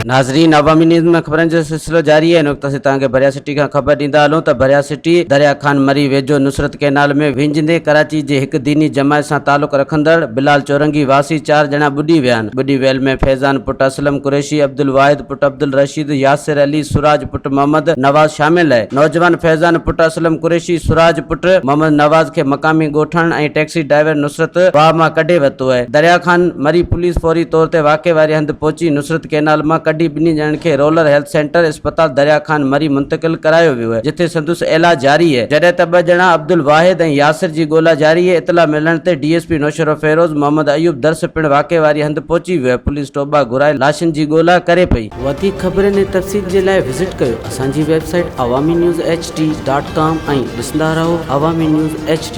ناظرين عوامي نيوز ۾ خبرن جو سلسلو جاري آهي هن وقت اسين توهان کي ڀريا سٽي کان خبر ڏيندا هلون ته ڀريا سٽي دريا خان مري ويجهو نصرت ڪئنال ۾ وهنجندي ڪراچي جي هڪ ديني جماعت سان تعلق رکندڙ بلال چورنگي واسي چار ڄڻا ٻڏي ويا آهن ٻڏي ويل ۾ فيضان پٽ اسلم قريشي عبدالواحد پٽ عبدالرشيد ياسر علي سراج پٽ محمد نواز شامل آهي نوجوان فيضان پٽ اسلم قريشي سراج پٽ محمد نواز کي مقامي ڳوٺاڻن ۽ ٽيڪسي ڊرائيور نصرت واهه مان ڪڍي ورتو آهي. دريا خان مري پوليس فوري طور تي واقعي واري هنڌ پهچي نصرت ڪئنال مان ڪڍي ٻنهي ڄڻن کي رولر هيلٿ سينٽر اسپتال دريا خان مري منتقل ڪرايو ويو آهي جتي سندس علاج جاري آهي جڏهن ته ٻه ڄڻا عبدالواحد ۽ ياسر جي ڳولا جاري آهي اطلاع ملڻ تي D S P Naushahro Feroze Muhammad Ayub Dars پڻ واقعي واري هنڌ پهچي ويو آهي پوليس ٽوٻا گهرائي لاشن جي ڳولا ڪري پئي. وڌيڪ خبرن ۽ تفصيل جي لاء وزٽ ڪيو اسان جي website Awami news H D dot com ۽ ڏسندا رهو عوامي نيوز ايڇ ڊي.